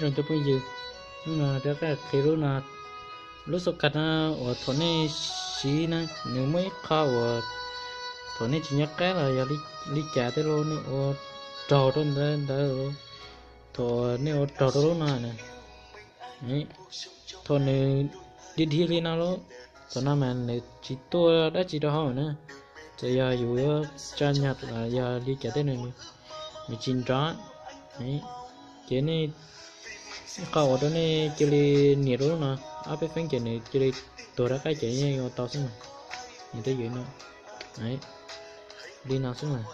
Zoo cov phooj ywg, hnub no rov qab qhia lub no, lub xauv kas no uas thaum nej siv na, nws muaj ib qho uas thaum nej tsis nyob qab los yog li cas tej lub nej ua raug rau ntawd ntawd, thaum nej ua raug rau lub no na, thaum nws dhia dhia li no lawm, thaum no mas nws tsis tuaj dab tsi rau hauv na, txawm yog yus yuav tsa nyaj los yog li cas tej nws tsis nrov. Ces nej qhov uas rau nej cia li nias rau lub no, ob peb feeb ces nws cia li tuag rov qab ces yeej ua tau xwb mas. Nws twb ywm no, li no xwb mas.